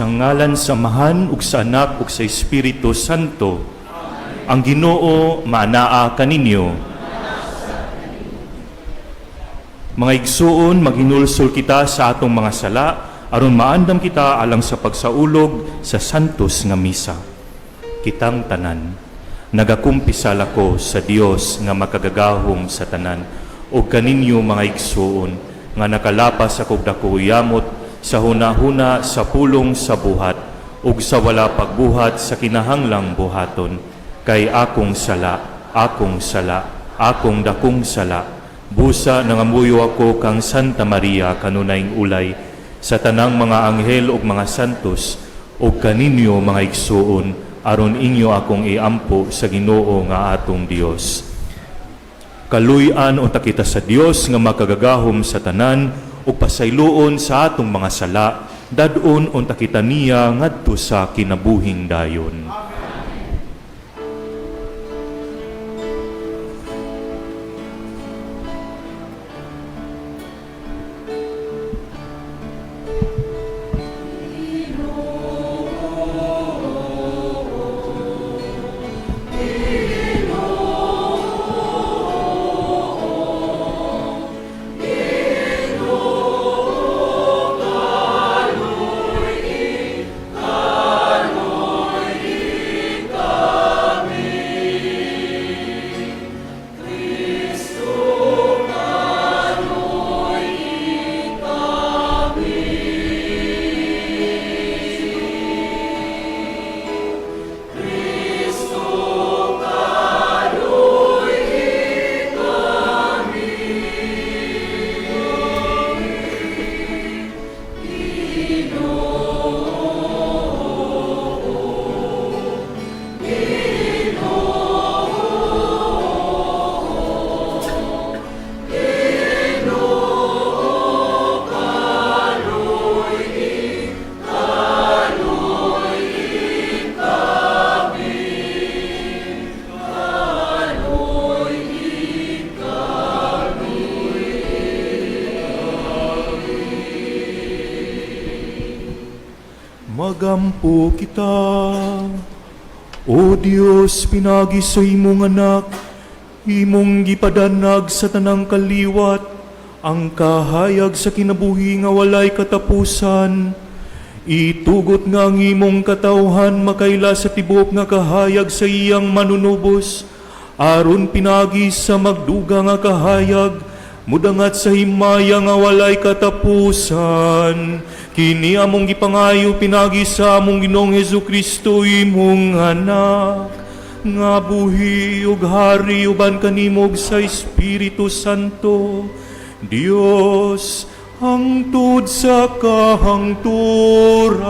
Sa ngalan sa Amahan ug sa Anak ug sa Espiritu Santo. Ang Ginoo maanaa kaninyo. Mga igsuon, maghinulsol kita sa atong mga sala aron maandam kita alang sa pagsaulog sa santos nga misa. Kitang tanan, nagakumpisal ako sa Dios nga makagagahom sa tanan ug kaninyo, mga igsuon, nga nakalapas akog dako yamot sa hunahuna, sa pulong, sa buhat ug sa wala pagbuhat sa kinahanglang buhaton, kay akong sala, akong sala, akong dakong sala. Busa nangamuyo ako kang Santa Maria, kanunayng ulay, sa tanang mga anghel ug mga santos, ug kaninyo, mga igsuon, aron inyo akong iampo sa Ginoo nga atong Dios. Kaluy-an unta kita sa Dios nga makagagahom sa tanan ug pasayloon sa atong mga sala, dad-on unta kita niya ngadto sa kinabuhing dayon. Magampo kita. O Dios, pinagi sa imong Anak, imong gipadanag sa tanang kaliwat ang kahayag sa kinabuhi nga walay katapusan. Itugot nga ang imong katawhan makaila sa tibuok nga kahayag sa iyang Manunubos, aron pinagi sa magduga nga kahayag mudangat sa himaya nga walay katapusan. Kini among gipangayo pinagi sa among Ginoong Hesus Kristo, imong Anak, nga buhi ug hari uban kanimo ug sa Espiritu Santo, Dios, hangtod sa kahangturan.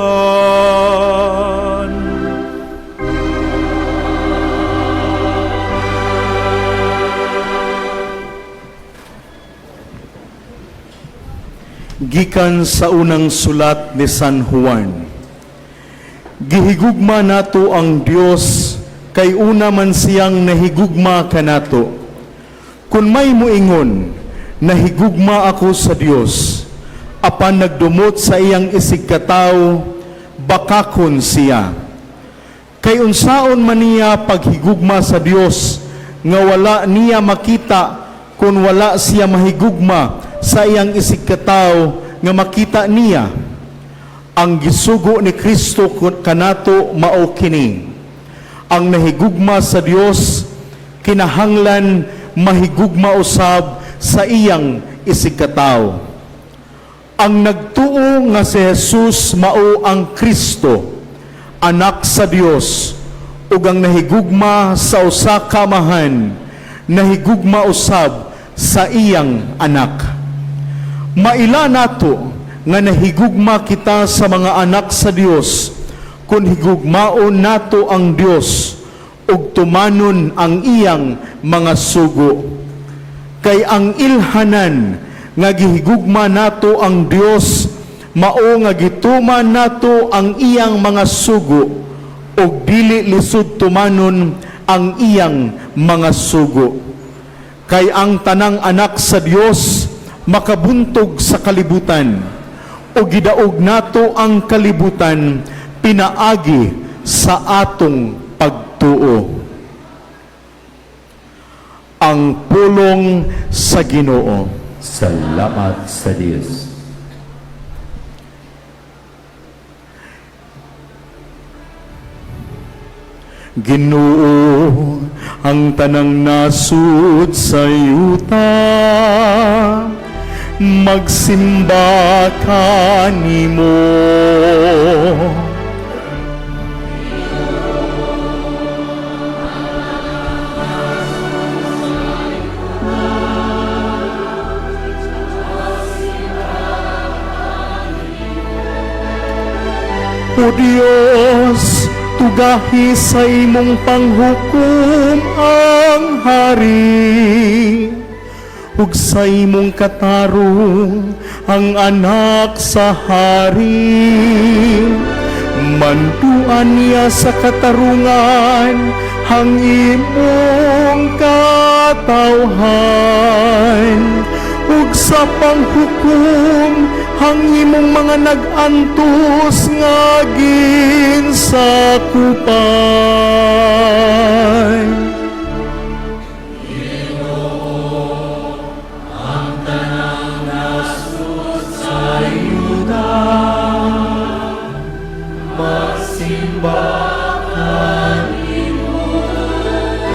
Gikan sa unang sulat ni San Juan. Gihigugma nato ang Dios kay una man siyang nahigugma kanato. Kung may muingon, "Nahigugma ako sa Dios," apan nagdumot sa iyang isigkatawo, bakakon siya. Kay unsaon man niya paghigugma sa Dios nga wala niya makita kung wala siya mahigugma sa iyang isigkatawo nga makita niya? Ang gisugo ni Kristo kanato mao kini: ang nahigugma sa Dios kinahanglan mahigugma usab sa iyang isigkatawo. Ang nagtuo nga si Jesus mao ang Kristo, Anak sa Dios, ug ang nahigugma sa usa ka amahan, nahigugma usab sa iyang anak. Maila nato nga nahigugma kita sa mga anak sa Dios kung higugmaon nato ang Dios ug tumanon ang iyang mga sugo. Kay ang ilhanan nga gihigugma nato ang Dios mao nga gituman nato ang iyang mga sugo, ug dili lisod tumanon ang iyang mga sugo. Kay ang tanang anak sa Dios makabuntog sa kalibutan, O gidaog nato ang kalibutan pinaagi sa atong pagtuo. Ang pulong sa Ginoo. Salamat sa Dios. Ginoo, ang tanang nasud sa yuta, magsimba kanimo. O Dios, tugahi sa imong panghukom ang hari, ug sa imong katarong ang anak sa hari. Manduan niya sa katarungan ang imong katawhan, ug sa panghukom ang imong mga nag-antos nga ginsakupan.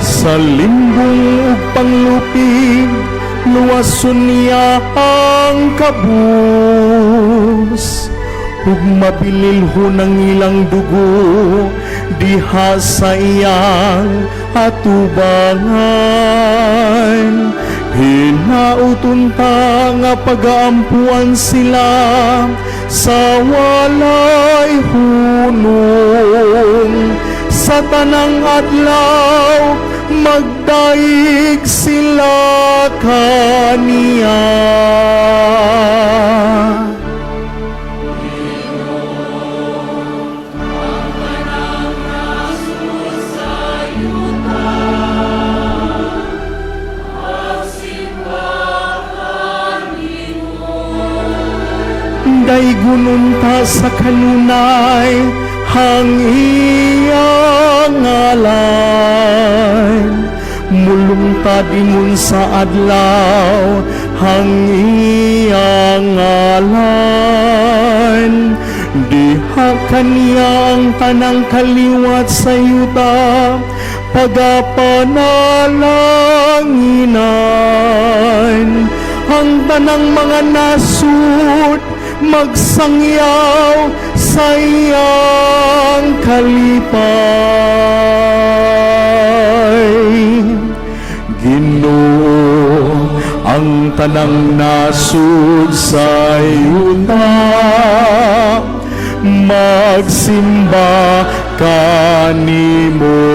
Sa limbong ug panglupig, luwason niya ang kabus, ug mabililhon ang ilang dugo diha sa iyang atubangan. Hinauton ta nga pagaampuan sila sa walay hunong. Sa tanang adlaw magdaig sila kaniya. Daygon unta sa kanunay ang iyang ngalan. Mulungtad ingon sa adlaw ang iyang ngalan. Diha kaniya ang tanang kaliwat sa yuta pagapanalanginan. Ang tanang mga nasud magsangyaw sa iyang kalipay. Ginoo, ang tanang nasud sa yuta magsimba kanimo.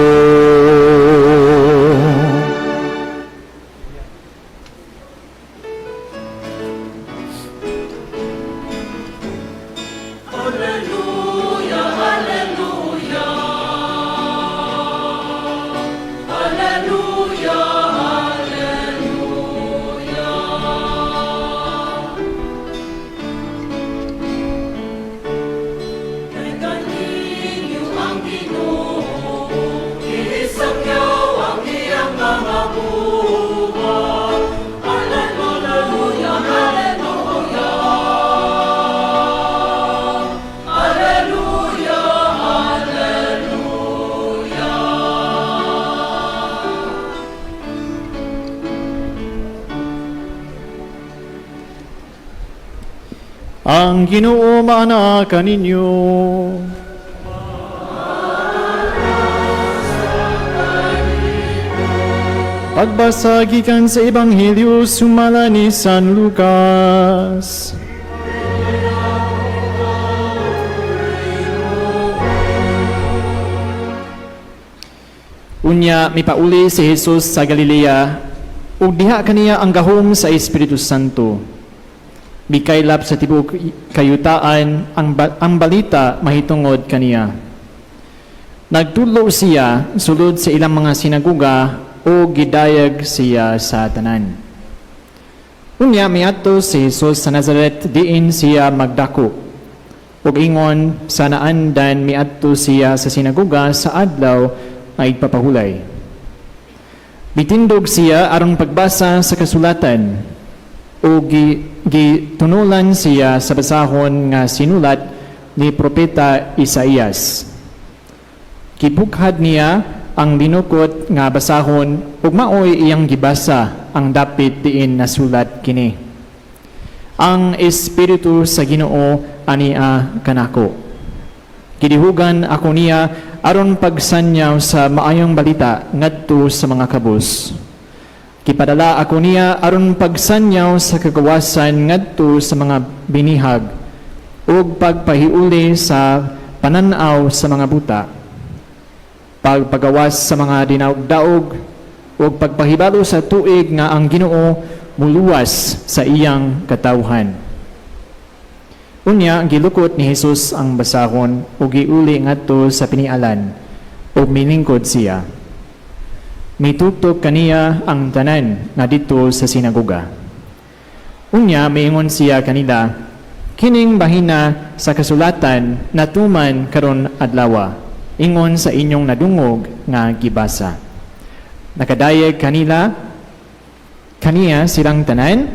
Ang Ginoo maana kaninyo. Pagbasa gikan sa Ebanghelyo sumala ni San Lucas. Unya mipauli si Jesus sa Galilea ug diha kaniya ang gahom sa Espiritu Santo. Mikaylap sa tibuok kayutaan ang balita mahitungod kaniya. Nagtudlo siya sulod sa ilang mga sinaguga o gidayag siya sa tanan. Unya miadto si Jesus sa Nazaret diin siya magdako. Ug ingon sa naandan miadto siya sa sinagoga sa adlaw nga igpapahulay. Mitindog siya aron pagbasa sa kasulatan ug gitunulan siya sa basahon nga sinulat ni propeta Isaías. Gibughad niya ang linukot nga basahon ug maoy iyang gibasa ang dapit diin nasulat kini. Ang Espiritu sa Ginoo ania kanako. Gidihugan ako niya aron pagsanyaw sa maayong balita ngadto sa mga kabus. Gipadala ako niya aron pagsanyaw sa kagawasan ngadto sa mga binihag ug pagpahiuli sa panan-aw sa mga buta, pagpagawas sa mga dinaog-daog ug pagpahibalo sa tuig nga ang Ginoo muluwas sa iyang katawhan. Unya gilukot ni Jesus ang basahon ug giuli ngadto sa pinialan ug milingkod siya. Mitutok kaniya ang tanan nga didto sa sinagoga. Unya miingon siya kanila, "Kining bahina sa kasulatan natuman karon adlawa, ingon sa inyong nadungog nga gibasa." Nakadayeg kaniya silang tanan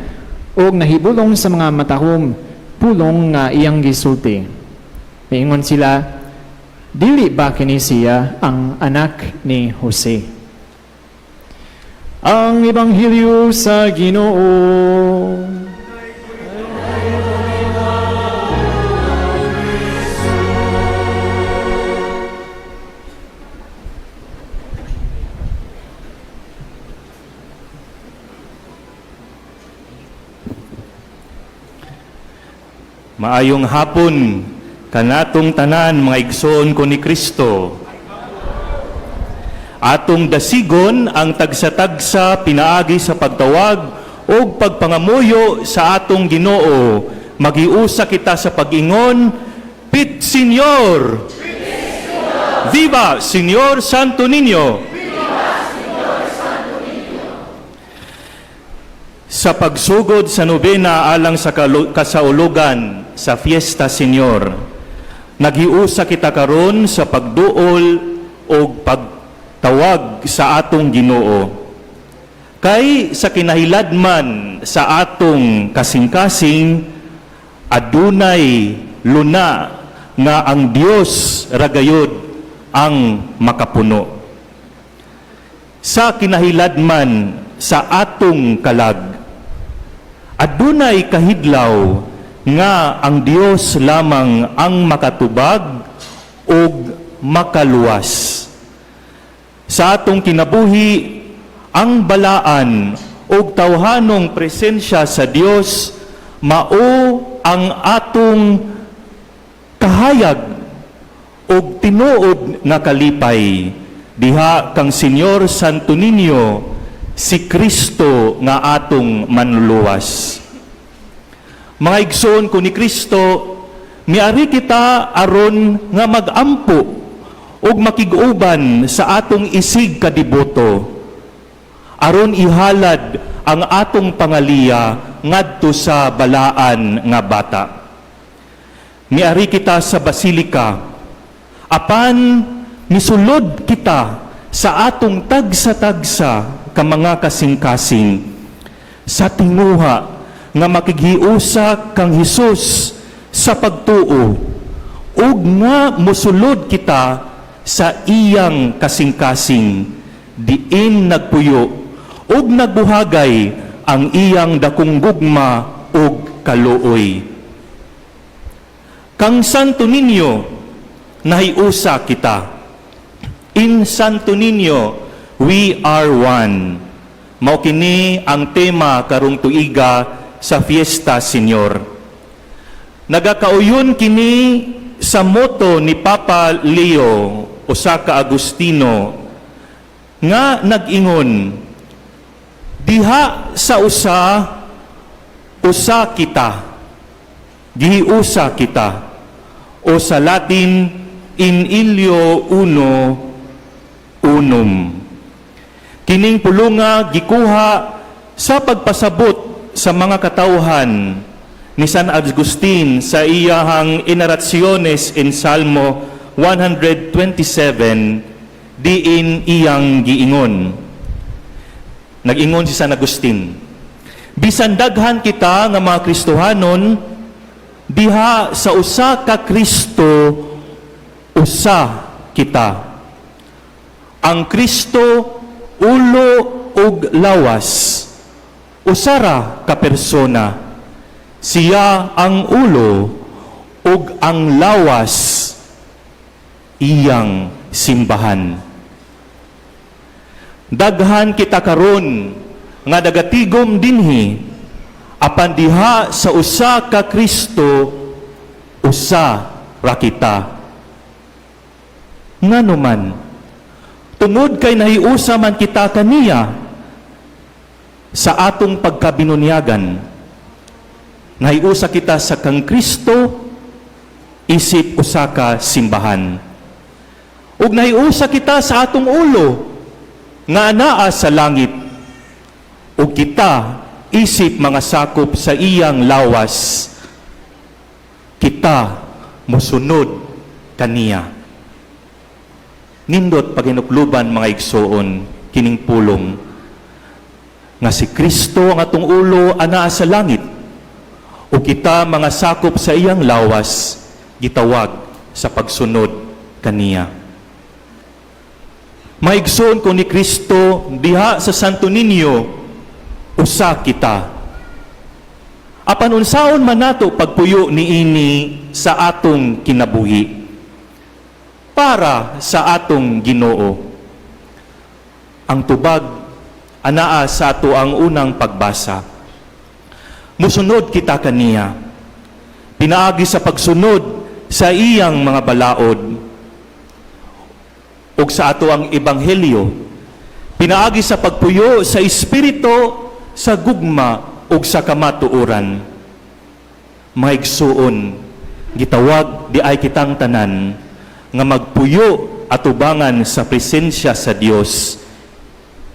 ug nahibulong sa mga matahom pulong nga iyang gisulti. Miingon sila, "Dili ba kini siya ang anak ni Jose?" Ang Ebanghelyo sa Ginoo. Maayong hapon kanatong tanan, mga igsoon ko ni Kristo. Atong dasigon ang tagsa-tagsa pinaagi sa pagtawag ug pagpangamuyo sa atong Ginoo. Magiusa kita sa pag-ingon, Pit Señor! Viva Señor Santo Niño! Sa pagsugod sa nobena alang sa kasaulugan sa Fiesta Señor, naghiusa kita karon sa pagduol o pagtawag sa atong Ginoo. Kay sa kinahiladman sa atong kasing-kasing, adunay luna nga ang Dios ragayod ang makapuno. Sa kinahiladman sa atong kalag, adunay kahidlaw nga ang Dios lamang ang makatubag ug makaluwas. Sa atong kinabuhi, ang balaan ug tawhanong presensya sa Dios mao ang atong kahayag ug tinuod nga kalipay diha kang Señor Santo Niño, si Kristo nga atong manluluwas. Mga igsoon ko ni Kristo, miari kita aron nga magampo ug makig-uban sa atong isig kadeboto aron ihalad ang atong pangaliya ngadto sa balaan nga bata. Miari kita sa basilika, apan misulod kita sa atong tagsa-tagsa ka mga kasing-kasing sa tinguha nga makighiusa kang Hesus sa pagtuo ug nga mosulod kita sa iyang kasing-kasing diin nagpuyo ug nagbuhagay ang iyang dakong gugma ug kaluoy. Kang Santo Niño, nahiusa kita. In Santo Niño, we are one. Mao kini ang tema karong tuiga sa Fiesta Señor. Nagakauyon kini sa motto ni Papa Leo, usa ka Agustino, nga nag-ingon, diha sa usa, usa kita, gihiusa kita, o sa Latin, in illo uno unum. Kining pulunga gikuha sa pagpasabot sa mga katawhan ni San Agustin sa iyahang Enarrationes in Salmo 127, diin iyang giingon. Nag-ingon si San Agustin, "Bisan daghan kita nga mga Kristohanon, diha sa usa ka Kristo usa kita. Ang Kristo, ulo ug lawas, usara ka persona. Siya ang ulo ug ang lawas iyang simbahan." Daghan kita karon nga nagatigom dinhi, apan diha sa usa ka Kristo usa ra kita. Ngano man? Tungod kay nahiusa man kita kaniya sa atong pagkabinunyagan. Nahiusa kita sa kang Kristo isip usa ka simbahan. Ug nahiusa kita sa atong ulo nga anaa sa langit. Ug kita isip mga sakop sa iyang lawas. Kita mosunod kaniya. Nindot paghinukluban, mga igsoon, kining pulong nga si Kristo ang atong ulo anaa sa langit ug kita mga sakop sa iyang lawas gitawag sa pagsunod kaniya. Mga igsoon ko ni Kristo, diha sa Santo Niño usa kita. Apan unsaon man nato pagpuyo niini sa atong kinabuhi para sa atong Ginoo? Ang tubag anaa sa ato ang unang pagbasa. Musunod kita kaniya pinaagi sa pagsunod sa iyang mga balaod ug sa ato ang ebanghelyo, pinaagi sa pagpuyo sa espiritu, sa gugma ug sa kamatuoran. Mga igsuon, gitawag diay kitang tanan nga magpuyo atubangan sa presensya sa Dios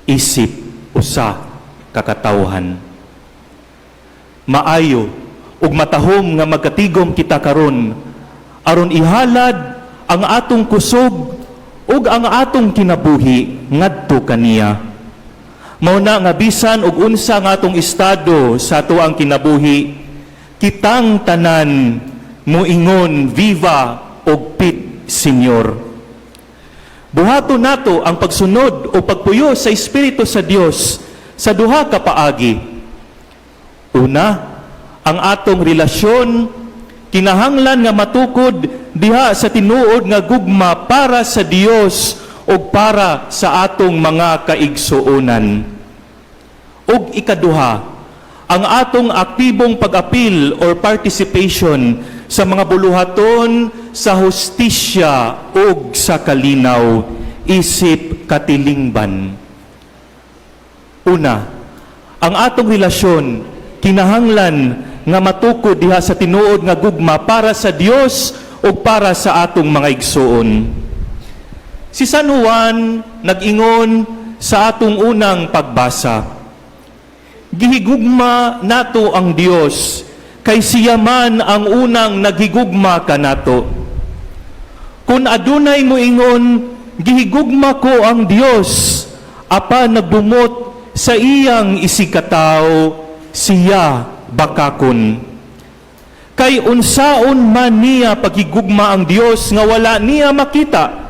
isip usa ka katawhan. Maayo ug matahom nga magkatigom kita karon aron ihalad ang atong kusog ug ang atong kinabuhi ngadto kaniya. Mao na nga bisan og unsa nga atong estado sa ato ang kinabuhi, kitang tanan moingon viva og fit Señor. Buhaton nato ang pagsunod o pagpuyo sa Espiritu sa Dios sa duha ka paagi. Una, ang atong relasyon kinahanglan nga matukod diha sa tinuod nga gugma para sa Dios ug para sa atong mga kaigsuonan. Ug ikaduha, ang atong aktibong pag-apil or participation sa mga buluhaton sa hustisya ug sa kalinaw isip katilingban. Una, ang atong relasyon kinahanglan nga matukod diha sa tinuod nga gugma para sa Dios ug para sa atong mga igsuon. Si San Juan nag-ingon sa atong unang pagbasa, "Gihigugma nato ang Dios kay siya man ang unang naghigugma kanato. Kung adunay moingon, 'Gihigugma ko ang Dios,' apan nagdumot sa iyang isigkatawo, siya bakakon. Kay unsaon man niya paghigugma ang Dios nga wala niya makita,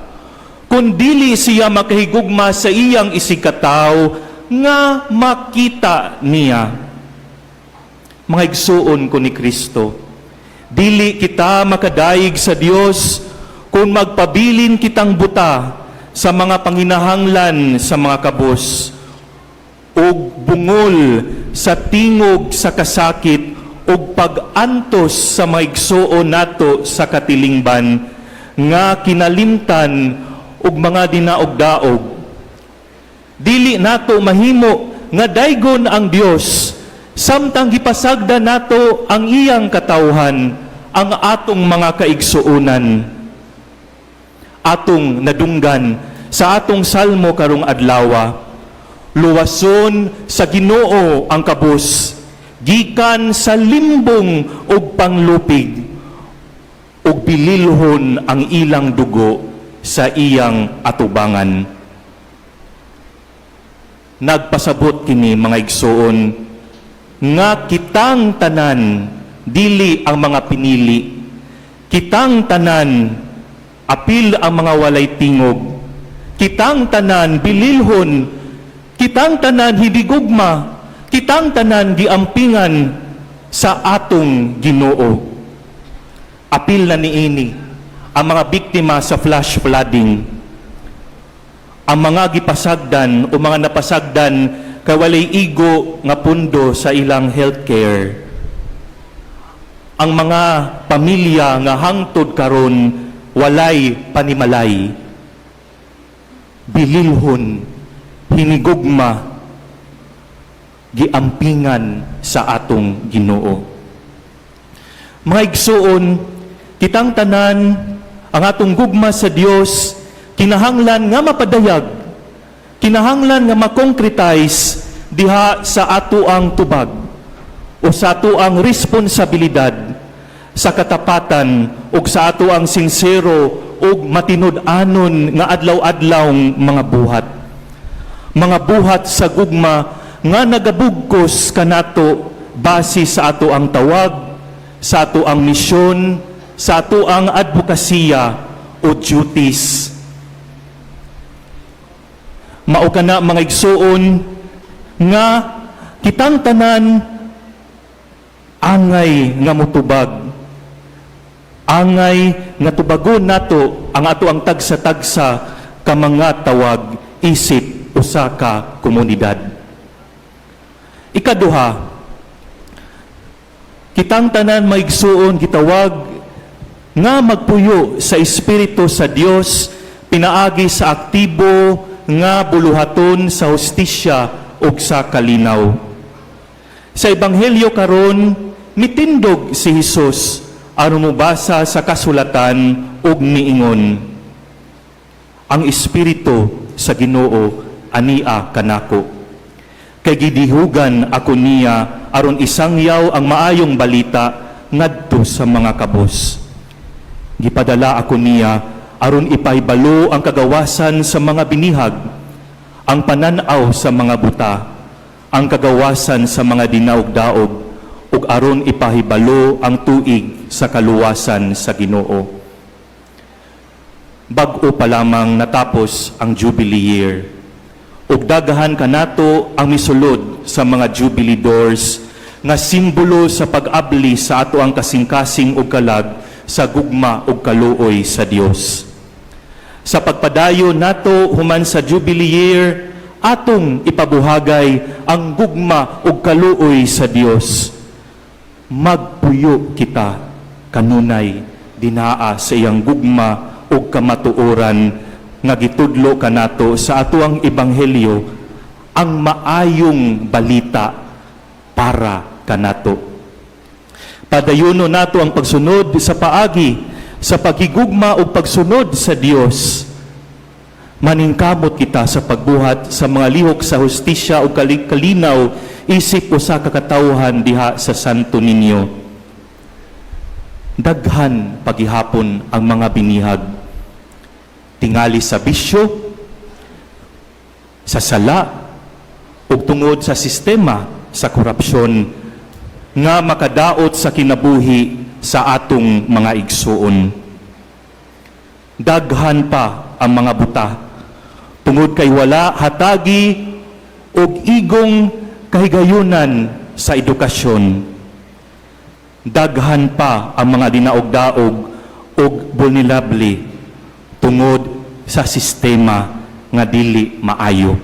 kung dili siya makahigugma sa iyang isigkatawo nga makita niya?" Mga igsuon ko ni Kristo, dili kita makadayeg sa Dios kung magpabilin kitang buta sa mga panginahanglan sa mga kabus ug bungol sa tingog sa kasakit ug pag-antos sa mga igsuon nato sa katilingban nga kinalimtan ug mga dinaog-daog. Dili nato mahimo nga daygon ang Dios samtang gipasagda nato ang iyang katawhan, ang atong mga kaigsuonan. Atong nadunggan sa atong salmo karong adlawa, "Luwason sa Ginoo ang kabus, Gikan sa limbong ug panglupig, ug bililhon ang ilang dugo sa iyang atubangan. Nagpasabot kini, mga igsoon, nga kitang tanan, dili ang mga pinili. Kitang tanan, apil ang mga walay tingog. Kitang tanan, bililhon. Kitang tanan, hinigugma. Kitang tanan, giampingan sa atong Ginoo. Apil na niini ang mga biktima sa flash flooding, ang mga gipasagdan o mga napasagdan kay walay igo nga pundo sa ilang healthcare, ang mga pamilya nga hangtod karon walay panimalay. Bililhon, hinigugma, giampingan sa atong Ginoo. Mga igsuon, kitang tanan, ang atong gugma sa Dios kinahanglan nga mapadayag, kinahanglan nga ma-concretize diha sa ato ang tubag o sa ato ang responsibilidad sa katapatan ug sa ato ang sinsero ug matinud-anon nga adlaw-adlaw mga buhat. Mga buhat sa gugma nga nagabugkos kanato base sa ato ang tawag, sa ato ang misyon, sa ato ang advokasya o duties. Mao kana, mga igsuon, nga kitang tanan angay nga mutubag. Angay nga tubagon nato ang ato ang tagsa-tagsa ka mga tawag isip usa ka komunidad. Ikaduha, kitang tanan, mga igsuon, gitawag nga magpuyo sa Espiritu sa Dios pinaagi sa aktibo nga buluhaton sa hustisya ug sa kalinaw. Sa Ebanghelyo karon, mitindog si Hesus aron mobasa sa kasulatan ug niingon, "Ang Espiritu sa Ginoo ania kanako. Kay gidihugan ako niya aron isangyaw ang maayong balita ngadto sa mga kabos. Gipadala ako niya aron ipahibalo ang kagawasan sa mga binihag, ang panan-aw sa mga buta, ang kagawasan sa mga dinaog-daog, ug aron ipahibalo ang tuig sa kaluwasan sa Ginoo." Bag-o pa lamang natapos ang Jubilee Year. Ug daghan kanato ang misulod sa mga Jubilee doors nga simbolo sa pag-abli sa ato ang kasing-kasing ug kalag sa gugma ug kaluoy sa Dios. Sa pagpadayon nato human sa Jubilee Year, atong ipabuhagay ang gugma ug kaluoy sa Dios. Magpuyo kita kanunay dinaa sa iyang gugma ug kamatuoran nga gitudlo kanato sa atoang ebanghelyo, ang maayong balita para kanato. Padayuno nato ang pagsunod sa paagi sa paghigugma ug pagsunod sa Dios. Maningkamot kita sa pagbuhat sa mga lihok sa hustisya ug kalinaw isip usa ka katawhan diha sa Santo Niño. Daghan pagihapon ang mga binihag tingali sa bisyo, sa sala, ug tungod sa sistema sa korupsyon nga makadaot sa kinabuhi sa atong mga igsuon. Daghan pa ang mga buta tungod kay wala hatagi og igong kahigayunan sa edukasyon. Daghan pa ang mga dinaog-daog ug vulnerable tungod sa sistema nga dili maayo.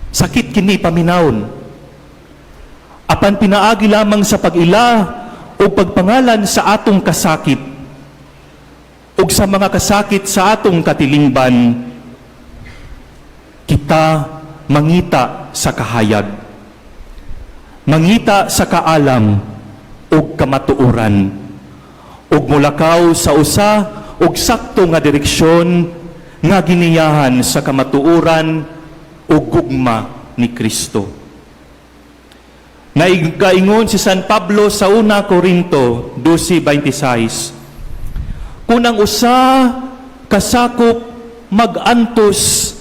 Sakit kini paminawon. Apan pinaagi lamang sa pag-ila o pagpangalan sa atong kasakit ug sa mga kasakit sa atong katilingban, kita mangita sa kahayag, mangita sa kaalam ug kamatuoran, ug mulakaw sa usa ug sakto nga direksyon nga giniyahan sa kamatuoran ug gugma ni Kristo. Naigaingon si San Pablo sa Una Corinto 12:26, "Kung ang usa kasakop magantos,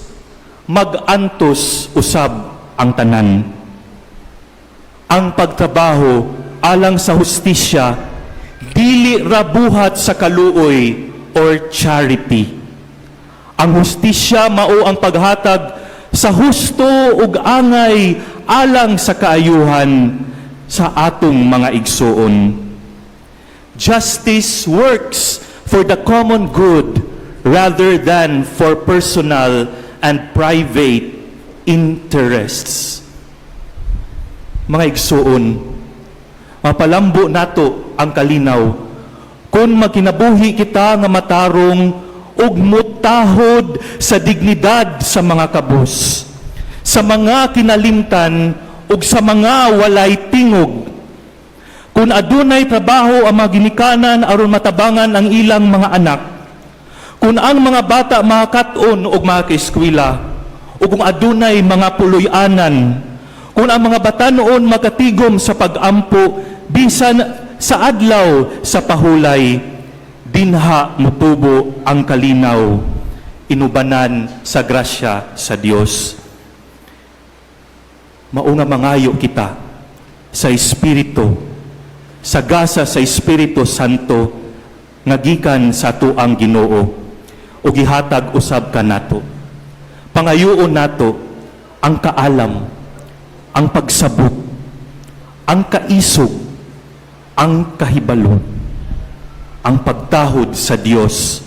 magantos usab ang tanan." Ang pagtrabaho alang sa hustisya dili ra buhat sa kaluoy or charity. Ang hustisya mao ang paghatag sa husto ug angay alang sa kaayuhan sa atong mga igsuon. Justice works for the common good rather than for personal and private interests. Mga igsuon, mapalambo nato ang kalinaw kung magkinabuhi kita nga matarong ug mutahod sa dignidad sa mga kabus, sa mga kinalimtan ug sa mga walay tingog. Kung adunay trabaho ang mga ginikanan aron matabangan ang ilang mga anak, kung ang mga bata makakat-on ug makaeskwela, ug kung adunay mga puloy-anan, kung ang mga batanon makatigom sa pag-ampo bisan sa adlaw sa pahulay, dinha mutubo ang kalinaw inubanan sa grasya sa Dios. Mao nga mangayo kita sa Espiritu, sa gasa sa Espiritu Santo nga gikan sa atoang Ginoo ug gihatag usab kanato. Pangayoon nato ang kaalam, ang pagsabot, ang kaisog, ang kahibalo, ang pagtahod sa Dios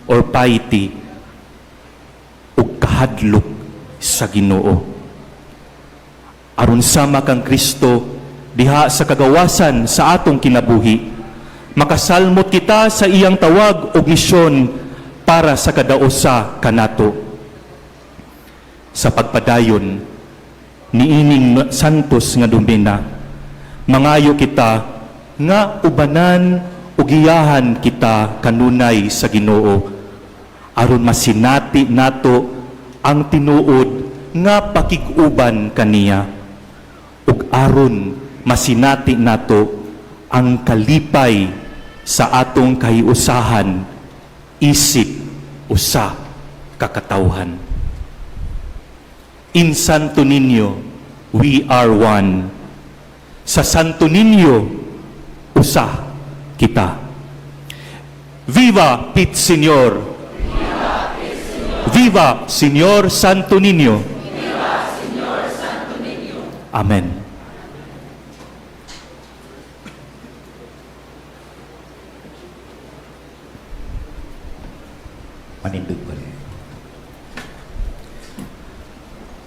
or piety ug kahadlok sa Ginoo. Aron sama kang Kristo diha sa kagawasan sa atong kinabuhi, makasalmot kita sa iyang tawag ug misyon para sa kada usa kanato. Sa pagpadayon niining Santos nga Nobena, mangayo kita nga ubanan ug giyahan kita kanunay sa Ginoo aron masinati nato ang tinuod nga pakig-uban kaniya ug aron masinati nato ang kalipay sa atong kahiusahan isip usa ka katawhan. In Santo Niño, we are one. Sa Santo Niño, usa kita. Viva Pit Señor! Viva Señor Santo Niño! Amen. Manindog pa rin.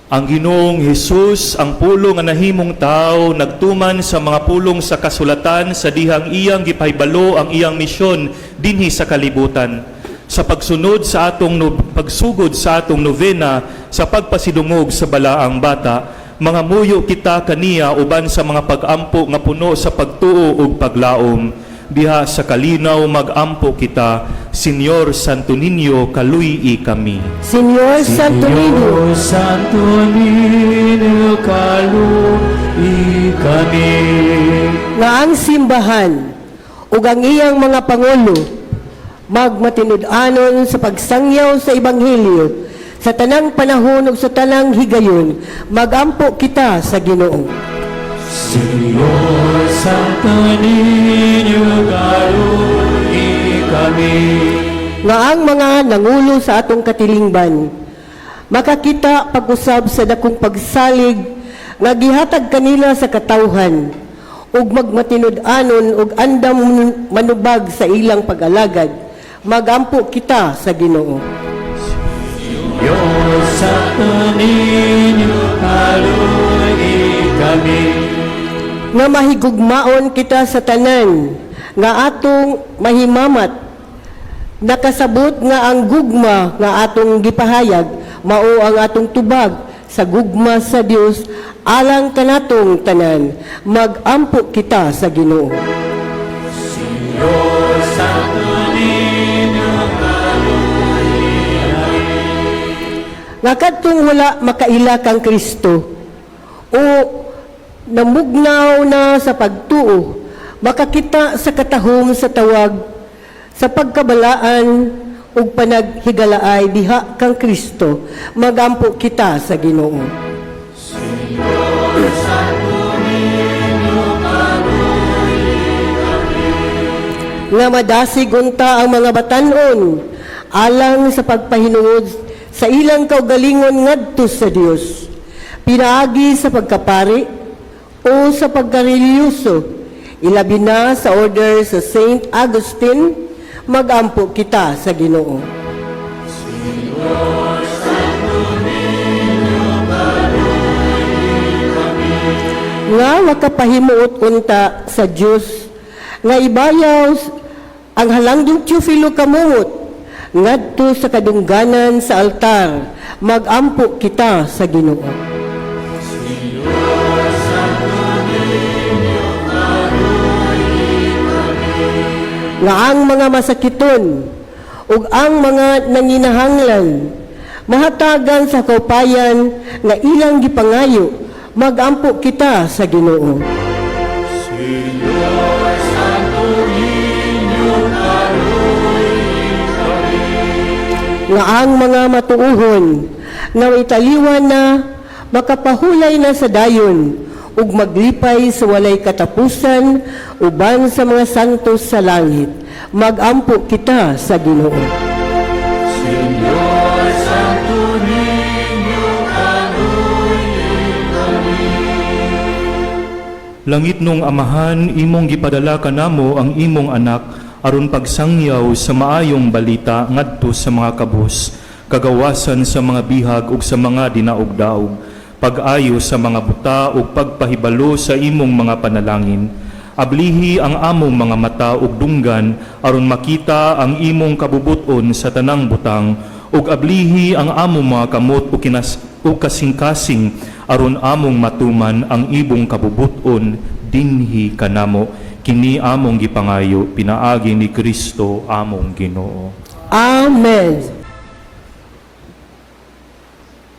Ang Ginoong Hesus, ang Pulong nga nahimong tao, nagtuman sa mga pulong sa kasulatan sa dihang iyang gipahibalo ang iyang misyon dinhi sa kalibutan. Sa pagsunod sa atong no, pagsugod sa atong novena sa pagpasidungog sa Balaang Bata, mangamuyo kita kaniya uban sa mga pag-ampo nga puno sa pagtuo ug paglaom. Diha sa kalinaw mag-ampo kita, Señor Santo Niño, kaluy-i kami. Señor Santo Niño, Santo Niño, kaluy-i kami. Nga ang simbahan ug ang iyang mga pangulo magmatinud-anon sa pagsangyaw sa ebanghelyo sa tanang panahon ug sa tanang higayon, magampo kita sa Ginoo. Señor Santo Niño, kaluy-i kami. Nga ang mga nangulo sa atong katilingban makakita pag-usab sa dakong pagsalig nga gihatag kanila sa katawhan ug magmatinud-anon ug andam manubag sa ilang pag-alagad, magampo kita sa Ginoo. Señor Santo Niño, kaluy-i kami. Nga mahigugmaon kita sa tanan nga atong mahimamat, nakasabot nga ang gugma nga atong gipahayag mao ang atong tubag sa gugma sa Dios alang kanatong tanan, magampo kita sa Ginoo. Señor Santo Niño, kaluy-i kami. Nga kadtong wala makaila kang Kristo o Namugnaw na sa pagtuo, makakita sa katahom sa tawag, sa pagkabalaan ug panaghigalaay diha kang Kristo, magampo kita sa Ginoo. Nga madasig unta ang mga batanon alang sa pagpahinungod sa ilang kaugalingon ngadto sa Dios pinaagi sa pagkapari o sa pagkareliyoso, ilabi na sa order sa Saint Augustine, magampo kita sa Ginoo. Nga makapahimuot unta sa Dios nga ibayaw ang halangdong Teofilo Camomot ngadto sa kadungganan sa altar, magampo kita sa Ginoo. Nga ang mga masakiton ug ang mga nanginahanglan mahatagan sa kaupayan nga ilang gipangayo, magampo kita sa Ginoo. Señor, Santo Niño, Nga ang mga matuuhon nga italiwan na makapahulay na sa dayon ug maglipay sa walay katapusan uban sa mga santos sa langit, magampo kita sa Ginoo. Señor, Santo Niño, kami. Langitnong Amahan, imong gipadala kanamo ang imong anak aron pagsangyaw sa maayong balita ngadto sa mga kabus, kagawasan sa mga bihag ug sa mga dinaog-daog, pag-ayo sa mga buta ug pagpahibalo sa imong mga panalangin. Ablihi ang among mga mata ug dunggan aron makita ang imong kabubuton sa tanang butang, ug ablihi ang among mga kamot ug kinas ug kasing-kasing aron among matuman ang imong kabubuton dinhi kanamo. Kini among gipangayo pinaagi ni Kristo among Ginoo. Amen.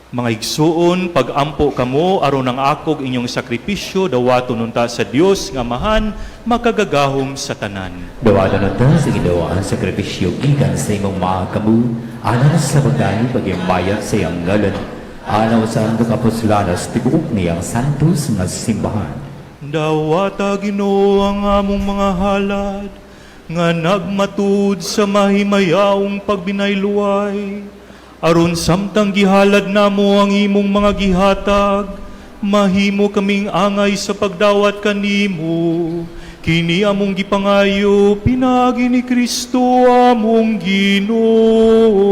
Mga igsuon, pag-ampo kamo aron ang akog inyong sakripisyo dawaton unta sa Dios nga Amahan makagagahom sa tanan. Dawatan unta sa Ginoo ang sakripisyo gikan sa imong mga kamot, alang sa pagdani paghimaya sa iyang ngalan, alang sa ang kapuslanas tibuok niyang santos nga simbahan. Dawata, Ginoo, ang among mga halad nga nagmatud sa mahimayaong pagbinayluay, aron samtang gihalad namo ang imong mga gihatag, mahimo kaming angay sa pagdawat kanimo. Kini among gipangayo pinaagi ni Kristo among Ginoo.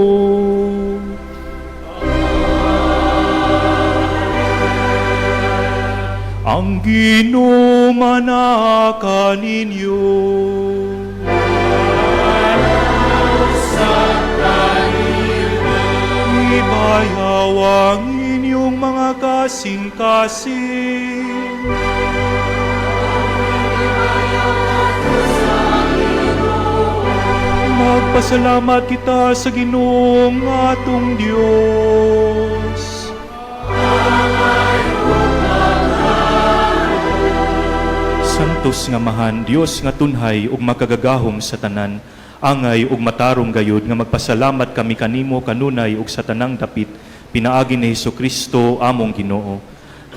Ang Ginoo manaa kaninyo. Ibayaw ang inyong mga kasing-kasing. Magpasalamat kita sa Ginoong atong Dios. Santos nga Amahan, Dios nga tunhay ug makagagahom sa tanan, angay ug matarong gayud nga magpasalamat kami kanimo kanunay ug sa tanang dapit pinaagi ni Hesukristo among Ginoo.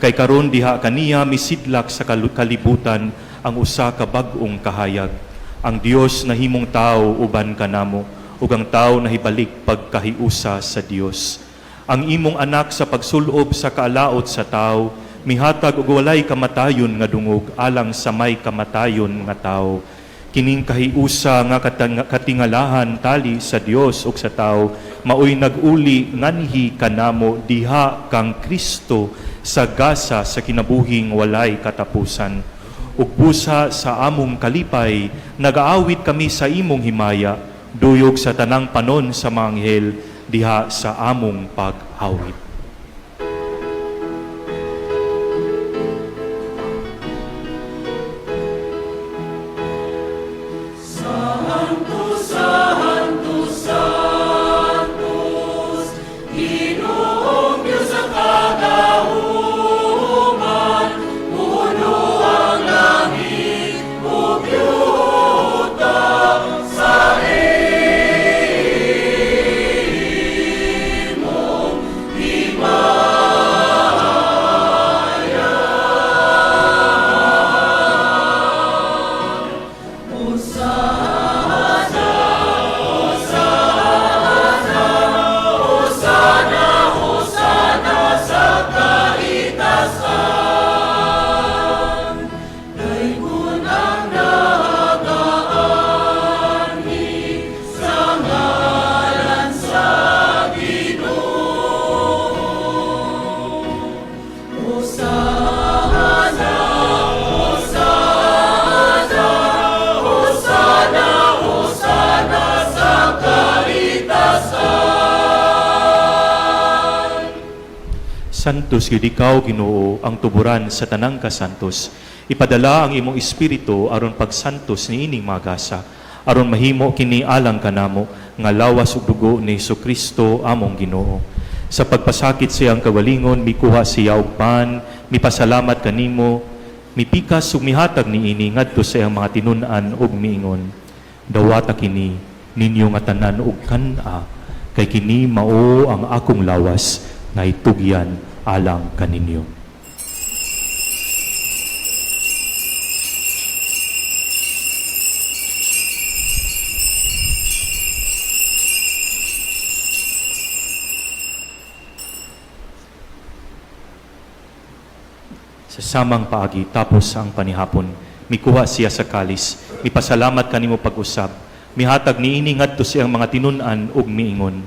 Kay karon diha kaniya misidlak sa kalibutan ang usa ka bag-ong kahayag. Ang Dios nahimong tao uban kanamo ug ang tao nahibalik pagkahiusa sa Dios. Ang imong anak sa pagsulob sa kaalaot sa tao mihatag og walay kamatayon nga dungog alang sa may kamatayon nga tao. Kining kahiusa nga katingalahan tali sa Dios ug sa tao maoy nag-uli nganhi kanamo diha kang Kristo sa gasa sa kinabuhing walay katapusan. Ug busa sa among kalipay nagaawit kami sa imong himaya, duyog sa tanang panon sa mga anghel diha sa among pag-awit. Santo, Santo, Santos, Ginoong Diyos sa kagahuman, puno Santos gyud ikaw, Ginoo, ang tuburan sa tanang kasantos. Ipadala ang imong espiritu aron pagsantos niining mga gasa, aron mahimo kini alang kanamo nga lawas ug dugo ni Kristo among Ginoo. Sa pagpasakit siyang kawalingon, mikuha siya og pan, mipasalamat kanimo, mipikas ug mihatag niini ngadto sa iyang mga tinun-an ug miingon: "Dawata kini ninyo nga tanan ug kan-a, kay kini mao ang akong lawas nga itugyan alang kaninyo." Sa samang paagi, tapos ang panihapon, mikuha siya sa kalis, mipasalamat kanimo pag-usab, mihatag niini ngadto sa iyang mga tinun-an ug miingon: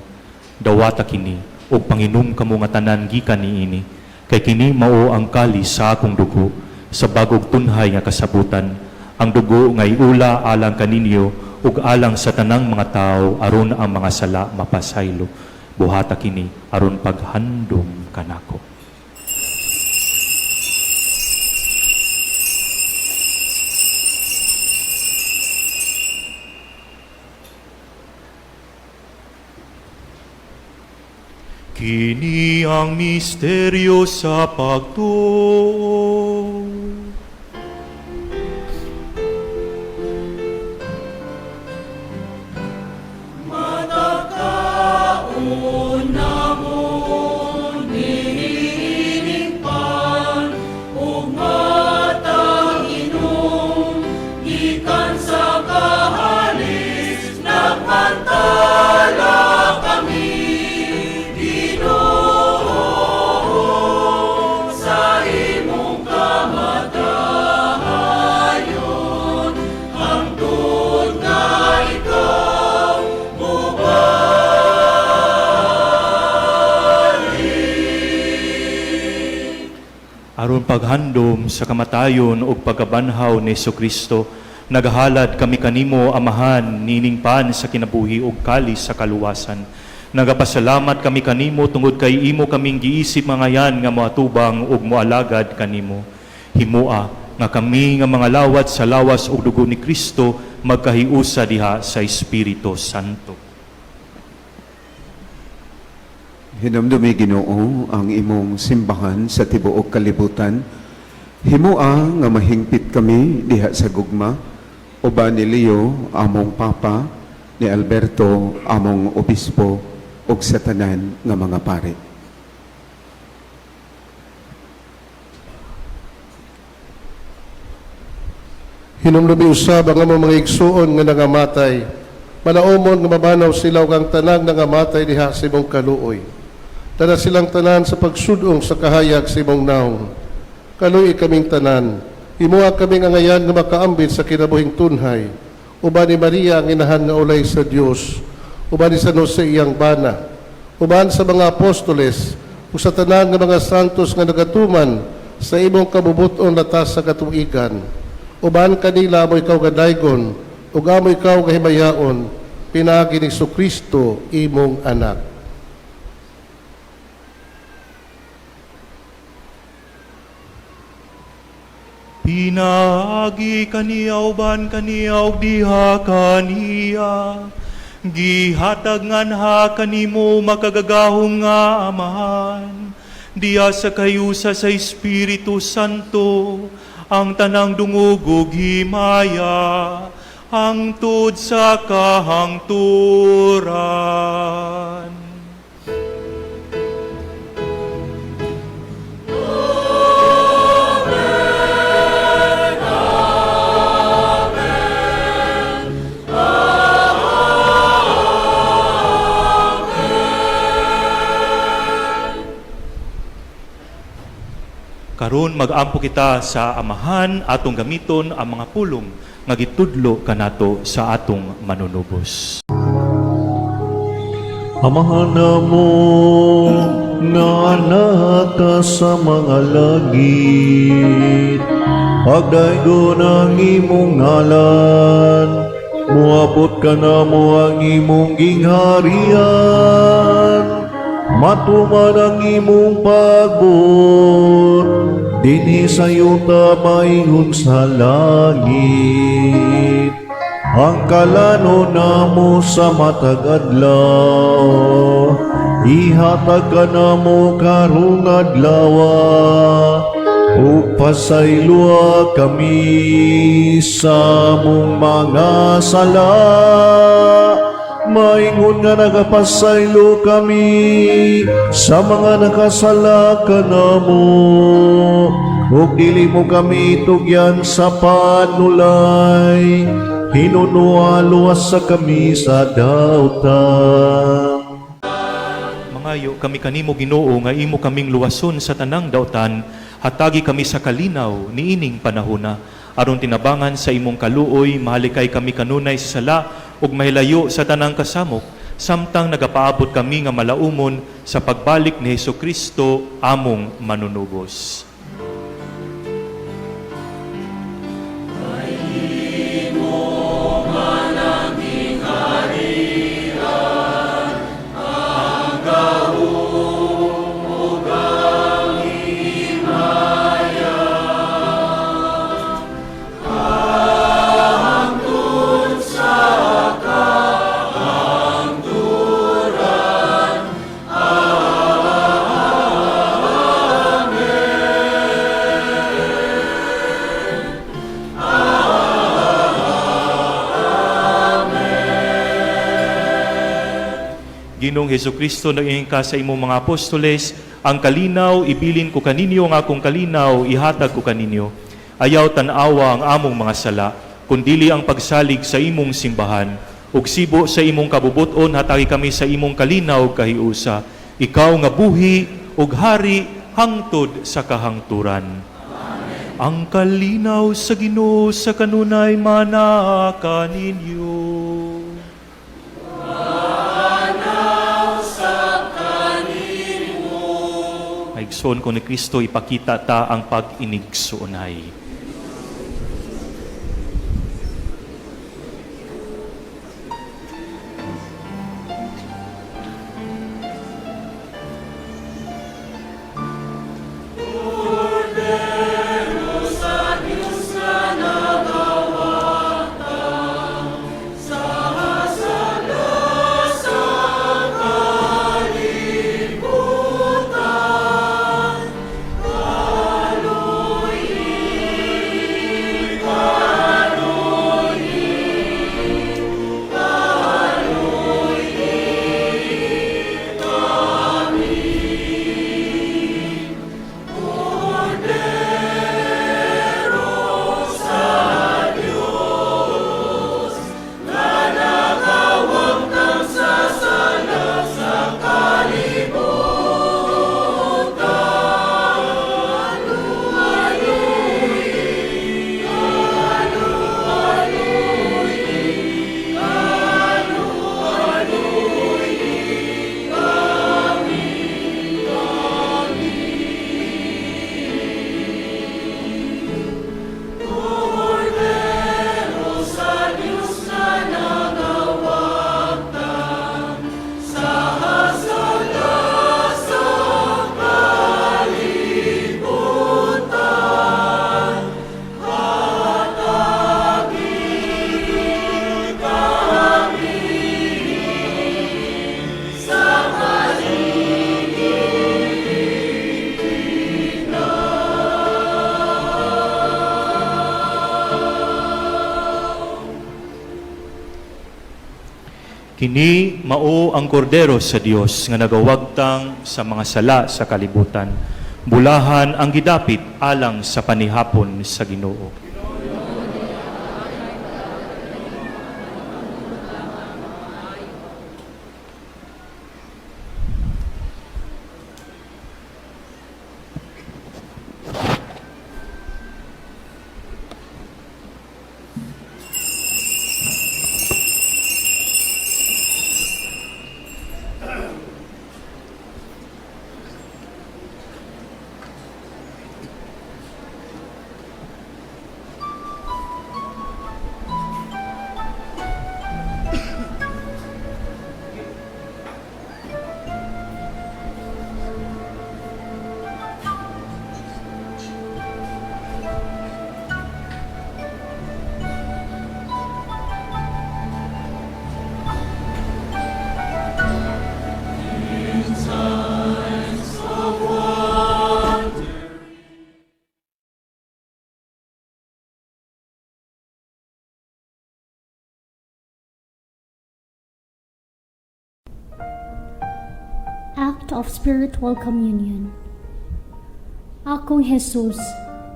"Dawata kini ug panginom kamo nga tanan gikan niini, kay kini mao ang kalis sa akong dugo sa bag-ong tunhay nga kasabutan, ang dugo nga iula alang kaninyo ug alang sa tanang mga tawo aron ang mga sala mapasaylo. Buhata kini aron paghandom kanako." Kini ang misteryo sa pagtuo. Matakaon namo niining pan ug matang inom gikan sa kahalis, nagmantala kami, Ginoo, sa imong kamatayon hangtod nga ikaw mubalik. Aron paghandom sa kamatayon ug pagkabanhaw ni Kristo, nagahalad kami kanimo, Amahan, nining pan sa kinabuhi ug kalis sa kaluwasan. Nagapasalamat kami kanimo tungod kay imo kaming giisip mangayan nga moatubang ug moalagad kanimo. Himoa nga kami nga mga lawat sa lawas ug dugo ni Kristo magkahiusa diha sa Espiritu Santo. Hinumdumi, Ginoo, ang imong simbahan sa tibuok kalibutan. Himoa nga mahingpit kami diha sa gugma uban ni Leo among Papa, ni Alberto among Obispo ug sa tanan nga mga pari. Hinumdumi usab ang among mga igsuon nga nangamatay. Manaumon nga mabanaw sila ug ang tanang nangamatay diha sa imong kaluoy. Tada silang tanan sa pagsudong sa kahayag sa imong naong. Kaluoyi kaming tanan. Himoa kaming angayan nga makaambit sa kinabuhing tunhay. Uban ni Maria ang inahan nga ulay sa Dios. Uban ni San Jose iyang bana. Uban sa mga apostoles ug sa tanan nga mga santos nga nagatuman sa imong kabubuton latas sa katuigan. Uban kanila amo ikaw gadaygon ug amo ikaw gahimayaon pinaagi ni Kristo imong anak. Pinaagi kaniya, uban kaniya ug diha kaniya, gihatag nganha kanimo, makagagahom nga Amahan, diha sa kahiusa sa Espiritu Santo, ang tanang dungog ug himaya hangtod sa kahangturan. Karon mag-ampo kita sa Amahan, atong gamiton ang mga pulong nga gitudlo kanato sa atong Manunubos. Amahan namo nga naa ka sa mga langit, pagdaygon ang imong ngalan, muabot kanamo ang imong gingharian. Matuman ang imong pagbuot dinhi sa yuta maingon sa langit. Ang kalanon namo sa matag adlaw, ihatag kanamo karong adlawa, ug pasayloa kami sa among mga sala, maingon nga nagapasaylo kami sa mga nakasala kanamo, ug dili mo kami tugyan sa panulay, hinunoa luwasa kami sa dautan. Mangayo kami kanimo, Ginoo, nga imo kaming luwason sa tanang dautan, hatagi kami sa kalinaw niining panahona aron tinabangan sa imong kaluoy mahalikay kami kanunay sa sala ug mahilayo sa tanang kasamok samtang nagapaabot kami nga malaumon sa pagbalik ni Hesukristo among manunubos. Ginoong Hesukristo, nag-ingon ka sa imong mga apostoles, "Ang kalinaw ibilin ko kaninyo, ang akong kalinaw ihatag ko kaninyo." Ayaw tan-awa ang among mga sala, kundili ang pagsalig sa imong simbahan. Ug sibo sa imong kabubuton, hatagi kami sa imong kalinaw ug kahiusa. Ikaw nga buhi ug hari hangtod sa kahangturan. Ang kalinaw sa Ginoo sa kanunay manaa kaninyo. Maigsoon ko ni Kristo, ipakita ta ang pag-inigsoonay. Kini mao ang kordero sa Dios nga nagawagtang sa mga sala sa kalibutan. Bulahan ang gidapit alang sa panihapon sa Ginoo. Act of Spiritual Communion. Akong Jesus,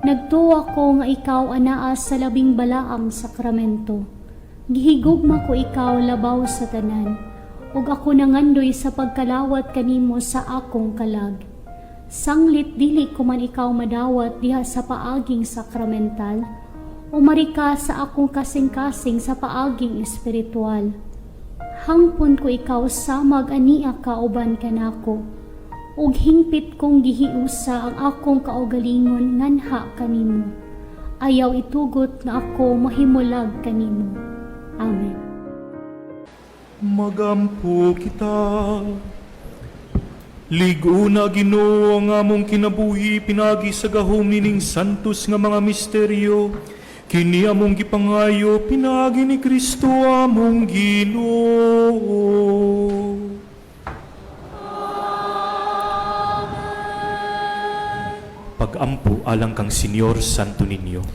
nagtuo ko nga ikaw anaa sa labing balaang sakramento. Gihigugma ko ikaw labaw sa tanan, ug ako nangandoy sa pagkalawat kanimo sa akong kalag. Sanglit dili ko man ikaw madawat diha sa paaging sakramental, umari ka sa akong kasing-kasing sa paaging espiritual. Hangpon ko ikaw samag ania ka uban kanako, ug hingpit kong gihiusa ang akong kaugalingon nganha kanimo. Ayaw itugot nga ako mahimulag kanimo. Amen. Magampo kita. Lig-una, Ginoo, ang among kinabuhi pinagi sa gahom nining santos nga mga misteryo. Kini among gipangayo pinagi ni Kristo among Ginoo. Pagampo alang kang Senyor Santo Niño.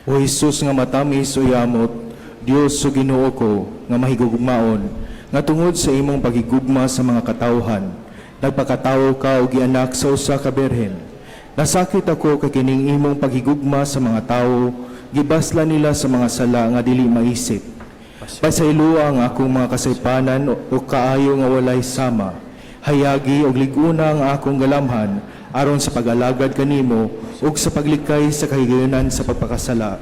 O Jesus nga matamis o yamot, Dios o Ginoo ko nga mahigugmaon, nga tungod sa imong paghigugma sa mga katawhan, nagpakatawo ka og gianak sa usa ka birhen. Nasakit ako kay kining imong paghigugma sa mga tawo, gibasla nila sa mga sala nga dili maisip. Pasayloa ang akong mga kasaypanan o kaayo nga walay sama. Hayagi og lig-una ang akong galamhan aron sa pag-alagad kanimo ug sa paglikay sa kahigayonan sa pagpakasala.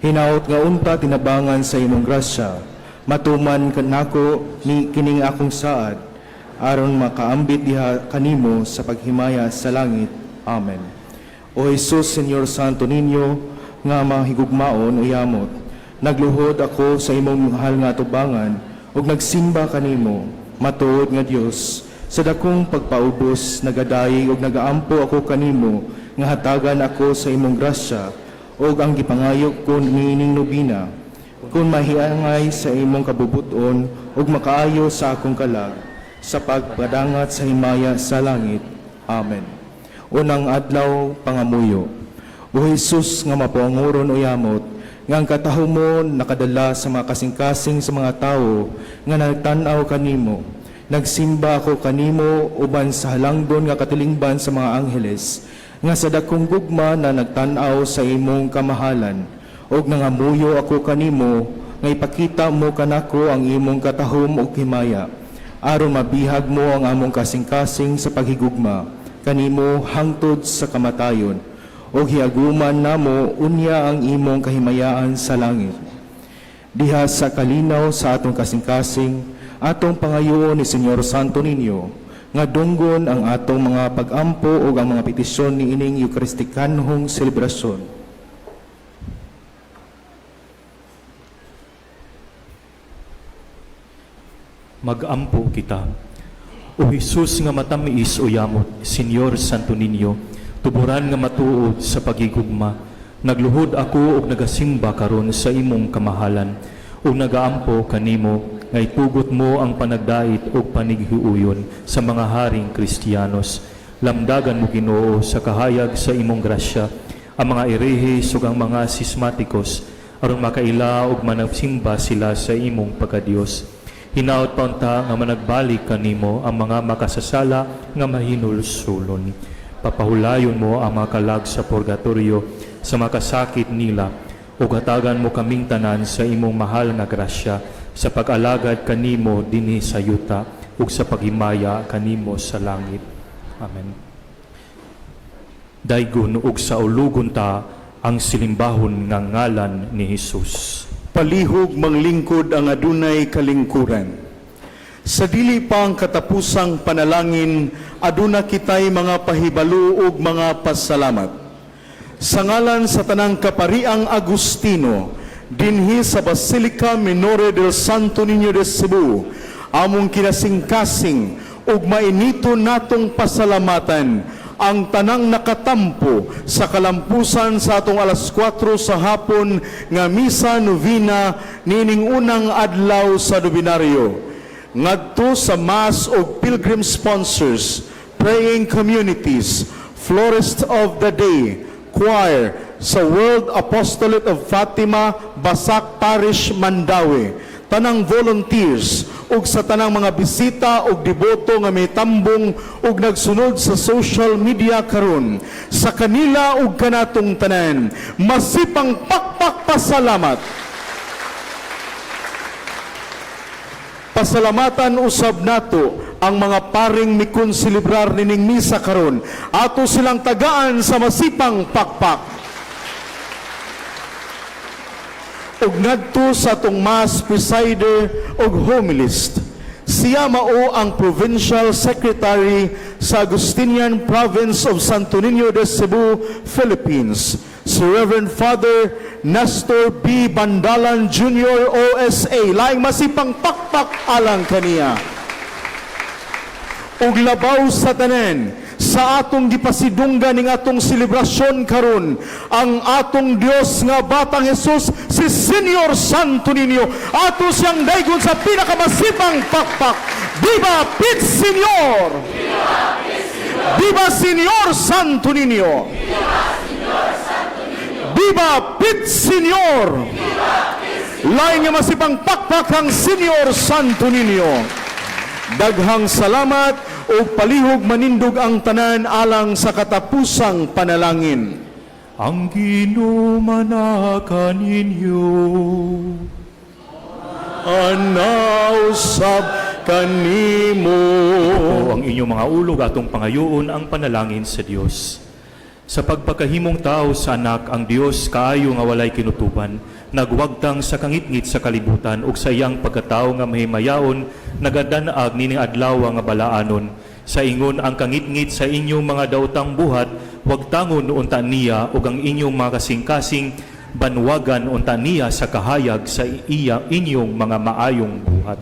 Hinaot nga unta tinabangan sa imong grasya, matuman nako ni kining akong saad aron makaambit diha kanimo sa paghimaya sa langit. Amen. O Jesus, Señor Santo Niño, nga mahigugmaon o yamot, nagluhod ako sa imong mahal nga atubangan ug nagsimba kanimo, matuod nga Dios. Sa dakong pagpaubos, nagadayeg ug nagaampo ako kanimo nga hatagan ako sa imong grasya ug ang gipangayo ko niining nobina, kung mahiangay sa imong kabubuton ug makaayo sa akong kalag sa pagpadangat sa himaya sa langit. Amen. Unang adlaw, pangamuyo. O Jesus nga mapuanguron o yamot, nga ang kataho mo nakadala sa mga kasing-kasing sa mga tawo nga nagtan-aw kanimo. Nagsimba ako kanimo uban sa halangdon nga katilingban sa mga angheles, nga sa dakong gugma na nagtan-aw sa imong kamahalan, ug nangamuyo ako kanimo nga ipakita mo kanako ang imong katahom ug himaya, aron mabihag mo ang among kasing-kasing sa paghigugma kanimo hangtod sa kamatayon, ug hiaguman namo unya ang imong kahimayaan sa langit. Diha sa kalinaw sa atong kasing-kasing, atong pangayoon ni Señor Santo Niño nga dunggon ang atong mga pagampo ug ang mga petisyon niining Eukaristikanhong selebrasyon. Magampo kita. O Jesus nga matamiis o yamot, Señor Santo Niño, tuburan nga matuod sa pagigugma, nagluhod ako og nagasimba karon sa imong kamahalan, ug nagaampo kanimo nga itugot mo ang panagdait ug panighiuyon sa mga haring Kristiyanos. Lamdagan mo, Ginoo, sa kahayag sa imong grasya ang mga erehe ug ang mga sismatikos, aron makaila ug managsimba sila sa imong pagkadiyos. Hinaot pa unta nga managbalik kanimo ang mga makasasala nga mahinulsulon. Papahulayon mo ang mga kalag sa purgatorio sa makasakit nila, ug hatagan mo kaming tanan sa imong mahal nga grasya sa pag-alagad kanimo dinhi sa yuta ug sa paghimaya kanimo sa langit. Amen. Daygon ug saulugon ta ang silimbahon nga ngalan ni Hesus. Palihog manglingkod ang adunay kalingkuran. Sa dili pa ang katapusang panalangin, aduna kitay mga pahibalo ug mga pasalamat. Sa ngalan sa tanang kapariang Agustino, dinhi sa Basilica Minore del Santo Niño de Cebu, among kinasingkasing ug mainito natong pasalamatan ang tanang nakatampo sa kalampusan sa atong alas 4 sa hapon nga misa novena nining unang adlaw sa nobinaryo. Ngadto sa Mass og pilgrim sponsors, praying communities, Florist of the Day, choir sa World Apostolate of Fatima, Basak Parish, Mandaue, tanang volunteers ug sa tanang mga bisita ug deboto nga may tambong ug nagsunod sa social media karon. Sa kanila ug kanatong tanan, masipang pakpak pasalamat. Pasalamatan usab nato ang mga paring mikonselebrar nining misa karon. Ato silang tagaan sa masipang pakpak. Ug ngadto sa atong mass presider ug homilist. Siya mao ang Provincial Secretary sa Agustinian Province of Santo Niño de Cebu, Philippines, si Reverend Father Nestor B. Bandalan Jr. OSA. Laing masipang pakpak alang kaniya. Ug labaw sa tanan, sa atong gipasidunggan ning atong selebrasyon karon, ang atong Dios nga Batang Hesus, si Senior Santo Niño. Ato siyang daygon sa pinakamasipang pakpak. Viva Pit Señor! Viva Señor Santo Niño! Viva Pit Señor! Laing nga masipang pakpak ang Senior Santo Niño. Daghang salamat ug palihog manindog ang tanan alang sa katapusang panalangin. Ang Ginoo manaka ninyo. Anausab kanimo. O ang inyong mga ulog atong pangayoon ang panalangin sa Dios. Sa pagpakahimong tao sa anak, ang Dios kaayo nga walay kinutuban, nagwagtang sa kangitngit sa kalibutan ug sa iyang pagkatao nga mahimayaon, nagadan-ag nining adlaw nga balaanon. Sa ingon ang kangitngit sa inyong mga daotang buhat, wagtangon unta niya ug ang inyong mga kasing-kasing banwagan unta niya sa kahayag sa iya inyong mga maayong buhat.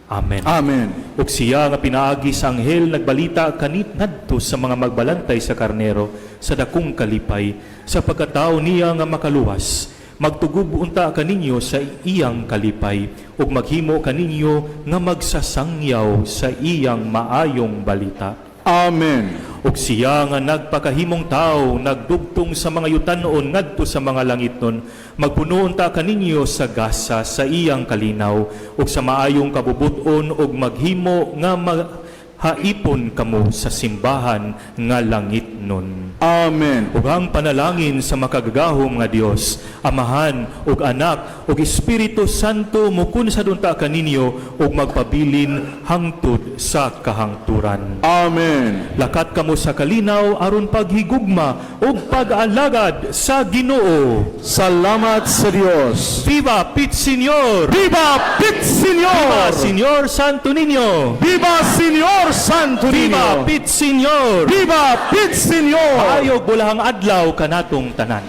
Amen. Amen. Ug siya nga pinaagi sa anghel nagbalita kanit ngadto sa mga magbalantay sa karnero sa dakong kalipay sa pagkatao niya nga makaluwas. Magtugub unta kaninyo sa iyang kalipay ug maghimo kaninyo nga magsasangyaw sa iyang maayong balita. Amen. Ug siya nga nagpakahimong tao nagdugtong sa mga yutanon ngadto sa mga langitnon, magpuno unta kaninyo sa gasa sa iyang kalinaw ug sa maayong kabubut-on ug maghimo nga mahaipon kamo sa simbahan nga langitnon. Amen. Ug ang panalangin sa makagagahom nga Dios, Amahan ug Anak ug Espiritu Santo mukunsad unta kaninyo ug magpabilin hangtod sa kahangturan. Amen. Lakat kamo sa kalinaw aron paghigugma ug pag-alagad sa Ginoo. Salamat sa Dios. Viva Pit Señor! Viva Pit Viva Señor! Señor Santo Niño! Viva Señor Santo Viva Niño! Pit Señor! Viva Pit Señor! Maayog bulahang adlaw kanatong tanan.